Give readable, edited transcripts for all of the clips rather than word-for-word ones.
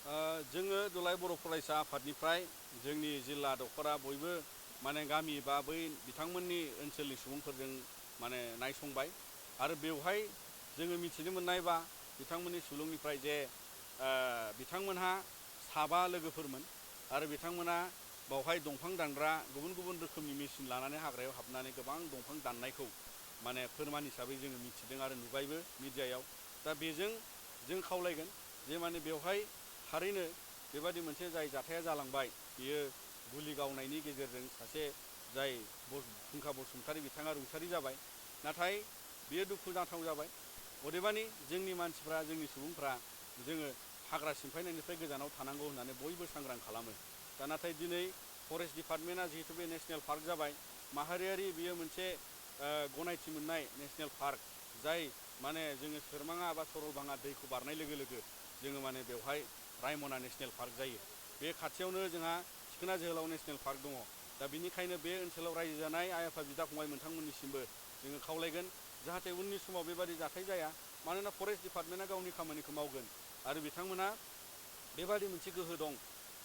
जोङो दुलाराय बर' फरायसा आफादनिफ्राय जोंनि जिल्ला दखरा बयबो माने गामि बा बै बिथांमोननि ओनसोलनि सुबुंफोरजों माने नायसंबाय आरो बेवहाय जोङो मिथिनो मोननाय बा बिथांमोननि सुलुंनिफ्राय जे बिथांमोनहा 7 लोगोफोरमोन आरो बिथांमोना बावहाय दंफां दानग्रा गुबुन गुबुन रोखोमनि मेसिन लानानै हाग्रायाव हाबनानै गोबां दंफां दाननायखौ माने फोरमान हिसाबै जोङो मिथिदों आरो नुबायबो मिडियायाव। दा बेजों जों खावलायगोन जे माने बेवहाय थारैनो बेबादि मोनसे जाय जाथाया जालांबाय बियो गुलि गावनायनि गेजेरजों सासे जाय फुंखा बसुमतारी बिथाङा रुंसारि जाबाय। नाथाय बियो दुखुनांथाव जाबाय। अदेबानि जोंनि मानसिफ्रा जोंनि सुबुंफ्रा जोङो हाग्रा सिमफायनायनिफ्राय गोजानाव थानांगौ होननानै बयबो सांग्रां खालामो। दा नाथाय दिनै फरेस्ट डिपार्टमेन्टआ जिहेतु बे नेसनेल पार्क जाबाय माहारियारि बियो मोनसे गनायथि मोननाय नेसनेल पार्क जाय माने जोङो सोरमाङा बा सरलपारा दैखौ बारनाय लोगो लोगो जोङो माने बेवहाय रायमना नेसनेल पार्क जायो। बे खाथियावनो जोंहा सिखोना जोहोलाव नेसनेल पार्क दङ। दा बिनिखायनो बे ओनसोलाव रायजो जानाय आइ आफा बिदा फंबाय नोंथांमोननिसिमबो जोङो खावलायगोन जाहाथे उननि समाव बेबादि जाथाय जाया। मानोना फरेस्ट डिपार्टमेन्टआ गावनि खामानिखौ मावगोन आरो बिथांमोना बेबादि मोनसे गोहो दं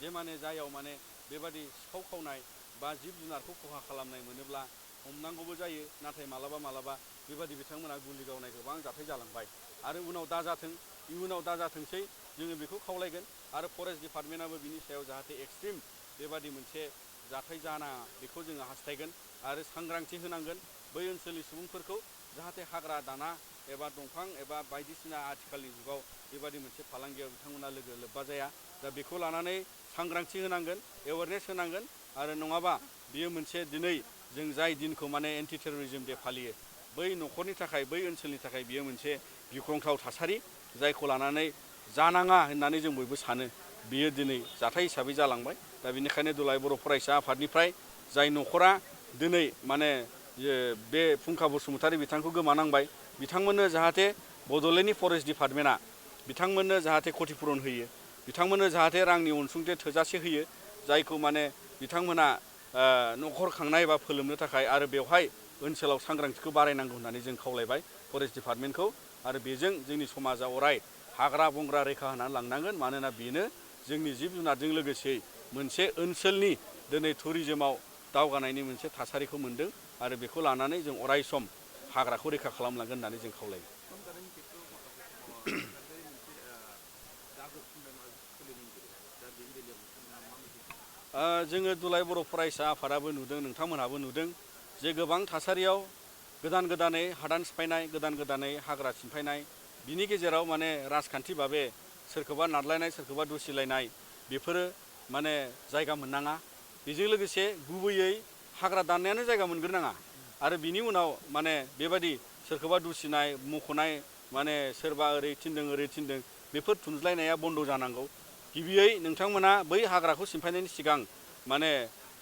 जे माने जायाव माने बेबादि सिखाव खावनाय बा जिब जुनारखौ खहा खालामनाय मोनोब्ला हमनांगौबो जायो। नाथाय मालाबा मालाबा बेबादि बिथांमोना गुलि गावनाय गोबां जाथाय जालांबाय आरो उनाव दाजाथों इयुनाव दाजाथोंसै जोङो बेखौ खावलायगोन आरो फरेस्ट डिपार्टमेन्टआबो बिनि सायाव जाहाथे एक्सट्रिम बेबादि मोनसे जाथाय जानाङा बेखौ जोङो हास्थायगोन आरो सांग्रांथि होनांगोन बै ओनसोलनि सुबुंफोरखौ जाहाथे हाग्रा दाना एबा दंफां एबा बायदिसिना आथिखालनि जुगाव बेबादि मोनसे फालांगियाव बिथांमोना लोब्बा जाया। दा बेखौ लानानै सांग्रांथि होनांगोन एवारनेस होनांगोन आरो नङाबा बियो मोनसे दिनै जों जाय दिनखौ माने एन्टि टेररिज्म डे फालियो बै न'खरनि थाखाय बै ओनसोलनि थाखाय बियो मोनसे गिख्रंथाव थासारि जायखौ लानानै जानाङा होननानै जों बयबो सानो। बियो दिनै जाथाय हिसाबै जालांबाय। दा बेनिखायनो दुलाराय बर' फरायसा आफादनिफ्राय जाय न'खरा दिनै माने बे फुंखा बसुमतारी बिथांखौ गोमानांबाय बिथांमोननो जाहाथे बड'लेण्डनि फरेस्ट डिपार्टमेन्टआ बिथांमोननो जाहाथे क्षतिपुरन होयो, बिथांमोननो जाहाथे रांनि अनसुंथाइ थोजासे होयो जायखौ माने बिथांमोना न'खर खांनाय बा फोलोमनो थाखाय आरो बेवहाय ओनसोलाव सांग्रांथिखौ बारायनांगौ होननानै जों खावलायबाय फरेस्ट डिपार्टमेन्टखौ। आरो बेजों जोंनि समाजा अराय हाग्रा बंग्रा रैखा होनानै लांनांगोन। मानोना बेनो जोंनि जिब जुनारजों लोगोसे मोनसे ओनसोलनि दिनै टुरिजोमाव दावगानायनि मोनसे थासारिखौ मोनदों आरो बेखौ लानानै जों अराय सम हाग्राखौ रैखा खालामलांगोन होननानै जों खावलायो। जोङो दुलाराय बर' फरायसा आफादाबो नुदों नोंथांमोनहाबो नुदों जे गोबां थासारियाव गोदान गोदानै हादान सिफायनाय गोदान गोदानै हाग्रा सिमफायनाय बिनि गेजेराव माने राजखान्थि भाबे सोरखौबा नारलायनाय सोरखौबा दुसिलायनाय बेफोरो माने जायगा मोननाङा। बेजों लोगोसे गुबैयै हाग्रा दाननायानो जायगा मोनग्रोनाङा आरो बिनि उनाव माने बेबादि सोरखौबा दुसिनाय मख'नाय माने सोरबा ओरै थिनदों ओरै थिनदों बेफोर थुनज्लायनाया बन्द' जानांगौ। गिबियै नोंथांमोना बै हाग्राखौ सिमफायनायनि सिगां माने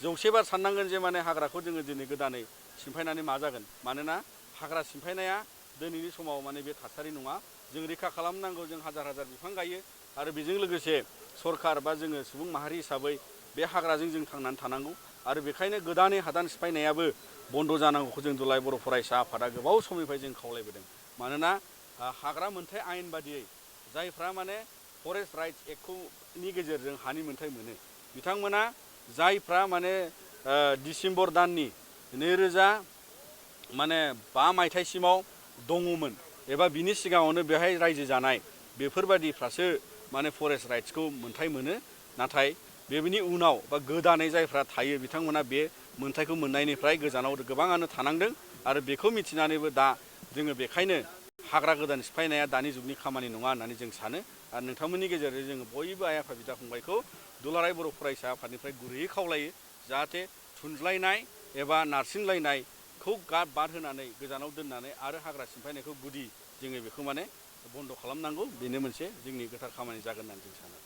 100 बार साननांगोन जे माने हाग्राखौ जोङो दिनै गोदानै सिमफायनानै मा जागोन। मानोना हाग्रा सिमफायनाया दिनैनि समाव माने बे थासारि नङा। जों रैखा खालामनांगौ, जों हाजार हाजार बिफां गायो आरो बेजों लोगोसे सरकार बा जोङो सुबुं माहारि हिसाबै बे हाग्राजों जों थांनानै थानांगौ आरो बेखायनो गोदानै हादान सिफायनायाबो बन्द' जानांगौखौ जों दुलाराय बर' फरायसा आफादा गोबाव समनिफ्राय जों खावलायबोदों। मानोना हाग्रा मोनथाय आयेन बादियै जायफ्रा माने फरेस्ट राइट्स एक्टनि गेजेरजों हानि मोनथाय मोनो बिथांमोना जायफ्रा माने डिसेम्बर दाननि 2005 मायथाइसिमाव दङमोन एबा बिनि सिगाङावनो बेहाय रायजो जानाय बेफोरबादिफ्रासो माने फरेस्ट राइट्सखौ मोनथाय मोनो। नाथाय बेनि उनाव बा गोदानै जायफ्रा थायो बिथांमोना बे मोनथायखौ मोननायनिफ्राय गोजानाव गोबाङानो थानांदों आरो बेखौ मिथिनानैबो दा जोङो बेखायनो हाग्रा गोदान सिफायनाया दानि जुगनि खामानि नङा होननानै जों सानो। आरो नोंथांमोननि गेजेरजों जोङो बयबो आइ आफा बिदा फंबायखौ दुलाराय बर' फरायसा आफादनिफ्राय गुरैयै खावलायो जाहाथे थुनज्लायनाय एबा नारसिनलायनायखौ बाद होनानै गोजानाव दोननानै आरो हाग्रा सिमफायनायखौ गुदि जोङो बेखौ माने बन्द' खालामनांगौ। बेनो मोनसे जोंनि गोथार खामानि जागोन होननानै जों सानो।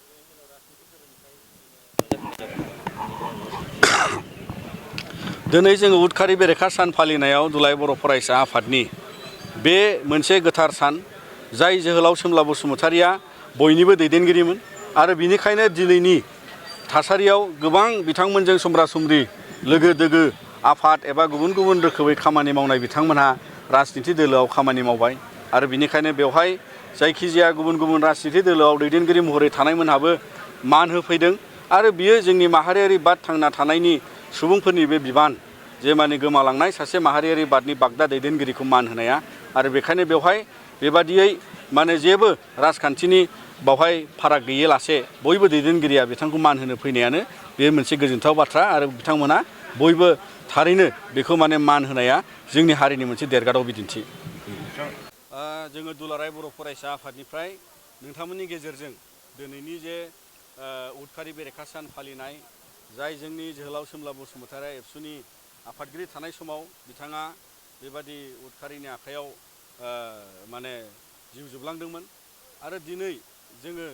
दिनै जोङो उदखारि बेरेखा सान फालिनायाव दुलाराय बर' फरायसा आफादनि बे मोनसे गोथार सान जाय जोहोलाव सोमला बसुमतारीया बयनिबो दैदेनगिरिमोन आरो बिनिखायनो दिनैनि थासारियाव गोबां बिथांमोनजों समब्रा समब्रि लोगो दोगो आफाद एबा गुबुन गुबुन रोखोमै खामानि मावनाय बिथांमोनहा राजनिथि दोलोआव खामानि मावबाय आरो बिनिखायनो बेवहाय जायखिजाया गुबुन गुबुन राजनिथि दोलोआव दैदेनगिरि महरै थानायमोनहाबो मान होफैदों आरो बियो जोंनि माहारियारि बाद थांना थानायनि सुबुंफोरनि बे बिबान जे माने गोमालांनाय सासे माहारियारि बादनि बागदा दैदेनगिरिखौ मान होनाया आरो बेखायनो बेवहाय बेबादियै माने जेबो राजखान्थिनि बावहाय फाराग गैयालासे बयबो दैदेनगिरिया बिथांखौ मान होनो फैनायानो बे मोनसे गोजोनथाव बाथ्रा आरो बिथांमोना बयबो थारैनो बेखौ माने मान होनाया जोंनि हारिनि मोनसे देरगादाव बिदिन्थि। जोङो दुलाराय बर' फरायसा आफादनिफ्राय नोंथांमोननि गेजेरजों दिनैनि जे उदखारि बेरेखा सान फालिनाय जाय जोंनि जोहोलाव सोमला बसुमतारी एबसुनि आफादगिरि थानाय समाव बिथाङा बेबादि उदखारिनि आखायाव माने जिउ जोबलांदोंमोन आरो दिनै जोङो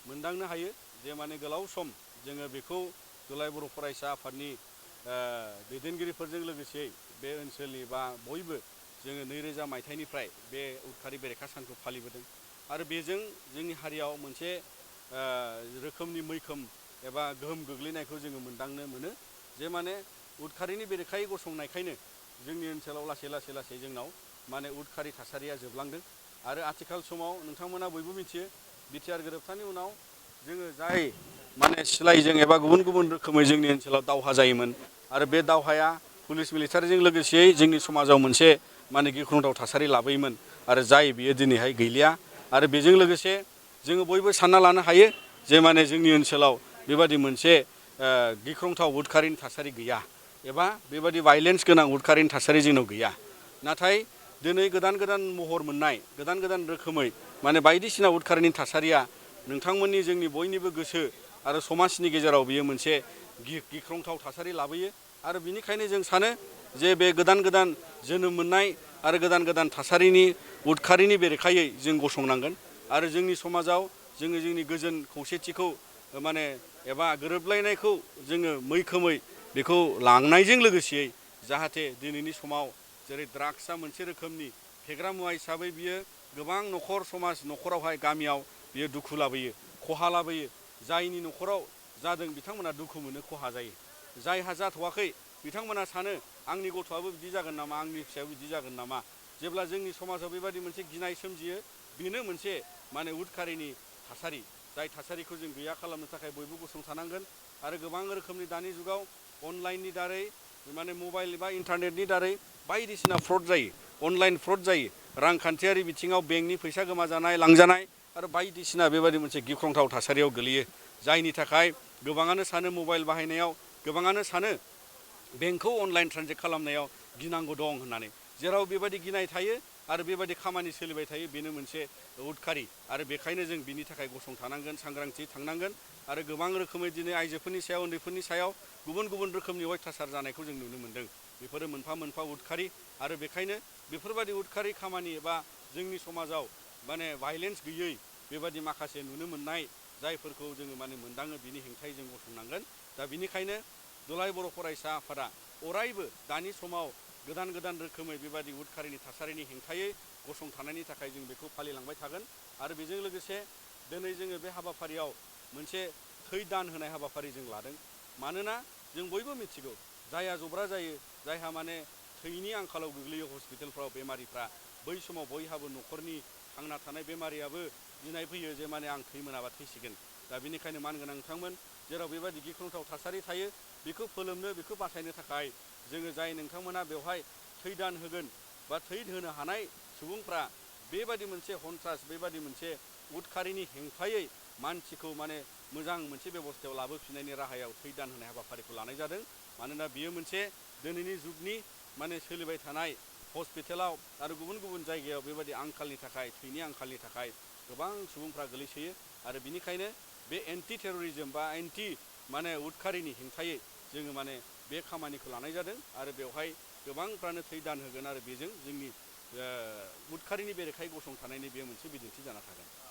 मोनदांनो हायो जे माने गोलाव सम जोङो बेखौ दुलाराय बर' फरायसा आफादनि दैदेनगिरिफोरजों लोगोसे बे ओनसोलनि बा बयबो जोङो 2000 मायथाइनिफ्राय बे उदखारि बेरेखा सानखौ फालिबोदों आरो बेजों जोंनि हारियाव मोनसे रोखोमनि मैखोम एबा गोहोम गोग्लैनायखौ जोङो मोनदांनो मोनो जे माने उदखारिनि बेरेखायै गसंनायखायनो जोंनि ओनसोलाव लासै लासै जोंनाव माने उदखारि थासारिया जोबलांदों आरो आथिखाल समाव नोंथांमोना बयबो मिथियो बिटिआर गोरोबथानि उनाव जोङो जाय माने सिलाइजों एबा गुबुन गुबुन रोखोमै जोंनि ओनसोलाव दावहा जायोमोन आरो बे दावहाया पुलिस मिलिटारिजों लोगोसेयै जोंनि समाजाव मोनसे माने गिख्रंथाव थासारि लाबोयोमोन आरो जाय बियो दिनैहाय गैलिया आरो बेजों लोगोसे जोङो बयबो सानना लानो हायो जे माने जोंनि ओनसोलाव बेबादि मोनसे गिख्रंथाव उदखारिनि थासारि गैया एबा बेबादि भायलेन्स गोनां उदखारिनि थासारि जोंनाव गैया नाथाय दिनै गोदान गोदान महर मोननाय गोदान गोदान रोखोमै माने बायदिसिना उदखारिनि थासारिया नोंथांमोननि जोंनि बयनिबो गोसो आरो समाजनि गेजेराव बियो मोनसे गिख्रंथाव थासारि लाबोयो आरो बिनिखायनो जों सानो जे बे गोदान गोदान जोनोम मोननाय आरो गोदान गोदान थासारिनि उदखारिनि बेरेखायै जों गसंनांगोन आरो जोंनि समाजाव जोङो जोंनि गोजोन खौसेथिखौ माने एबा गोरोबलायनायखौ जोङो मैखोमै बेखौ लांनायजों लोगोसेयै जाहाथे दिनैनि समाव जेरै ड्राग्सआ मोनसे रोखोमनि फेग्रा मुवा हिसाबै बियो गोबां न'खर समाज न'खरावहाय गामियाव बियो दुखु लाबोयो खहा लाबोयो जायनि न'खराव जादों बिथांमोना दुखु मोनो खहा जायो जायहा जाथ'वाखै बिथांमोना सानो आंनि गथ'आबो बिदि जागोन नामा आंनि फिसायाबो बिदि जागोन नामा जेब्ला जोंनि समाजाव बेबादि मोनसे गिनाय सोमजियो बेनो मोनसे माने उदखारिनि थासारि जाय थासारिखौ जों गैया खालामनो थाखाय बयबो गसंथानांगोन आरो गोबां रोखोमनि दानि जुगाव अनलाइननि दारै माने मबाइल एबा इन्टारनेटनि दारै बायदिसिना फ्रड जायो अनलाइन फ्रड जायो रांखान्थियारि बिथिङाव बेंकनि फैसा गोमाजानाय लांजानाय आरो बायदिसिना बेबादि मोनसे गिख्रंथाव थासारियाव गोलैयो जायनि थाखाय गोबाङानो सानो मबाइल बाहायनायाव गोबाङानो सानो बेंकखौ अनलाइन ट्रेन्जेक्ट खालामनायाव गिनांगौ दं होननानै जेराव बेबायदि गिनाय थायो आरो बेबायदि खामानि सोलिबाय थायो बेनो मोनसे उदखारि आरो बेखायनो जों बिनि थाखाय गसंथानांगोन सांग्रांथि थांनांगोन आरो गोबां रोखोमै दिनै आइजोफोरनि सायाव उन्दैफोरनि सायाव गुबुन गुबुन रोखोमनि अयथासार जानायखौ जों नुनो मोन्दों बेफोरो मोनफा मोनफा उदखारि आरो बेखायनो बेफोरबायदि उदखारि खामानि एबा जोंनि समाजाव माने भायलेन्स गैयै बेबायदि माखासे नुनो मोननाय जायफोरखौ जोङो माने मोनदाङो बिनि हेंथायै जों गसंनांगोन दा बिनिखायनो दुलाराय बर' फरायसा आफादा अरायबो दानि समाव गोदान गोदान रोखोमै बेबादि उदखारिनि थासारिनि हेंथायै गसंथानायनि थाखाय जों बेखौ फालिलांबाय थागोन आरो बेजों लोगोसे दिनै जोङो बे हाबाफारियाव मोनसे थै दान होनाय हाबाफारि जों लादों मानोना जों बयबो मिथिगौ जायहा जब्रा जायो जायहा माने थैनि आंखालाव गोग्लैयो हस्पिटालफ्राव बेमारिफ्रा बै समाव बयहाबो न'खरनि थांना थानाय बेमारियाबो गिनाय फैयो जे माने आं थै मोनाबा थैसिगोन दा बेनिखायनो मानगोनां नोंथांमोन जेराव बेबायदि गिख्रंथाव थासारि थायो बेखौ फोलोमनो बेखौ बासायनो थाखाय जोङो जाय नोंथांमोना बेवहाय थै दान होगोन बा थै होनो हानाय सुबुंफ्रा बेबादि मोनसे हन्थ्रास बेबादि मोनसे उदखारिनि हेंथायै मानसिखौ माने मोजां मोनसे बेबस्थायाव लाबोफिननायनि राहायाव थै दान होनाय हाबाफारिखौ लानाय जादों मानोना बियो मोनसे दिनैनि जुगनि माने सोलिबाय थानाय हस्पिटालाव आरो गुबुन गुबुन जायगायाव बेबादि आंखालनि थाखाय थैनि आंखालनि थाखाय गोबां सुबुंफ्रा गोलैसोयो आरो बिनिखायनो बे एन्टि टेररिज्म बा एन्टि माने उदखारिनि हेंथायै जोङो माने बे खामानिखौ लानाय जादों आरो बेवहाय गोबांफ्रानो थै दान होगोन आरो बेजों जोंनि उदखारिनि बेरेखायै गसंथानायनि बे मोनसे बिदिन्थि जाना थागोन।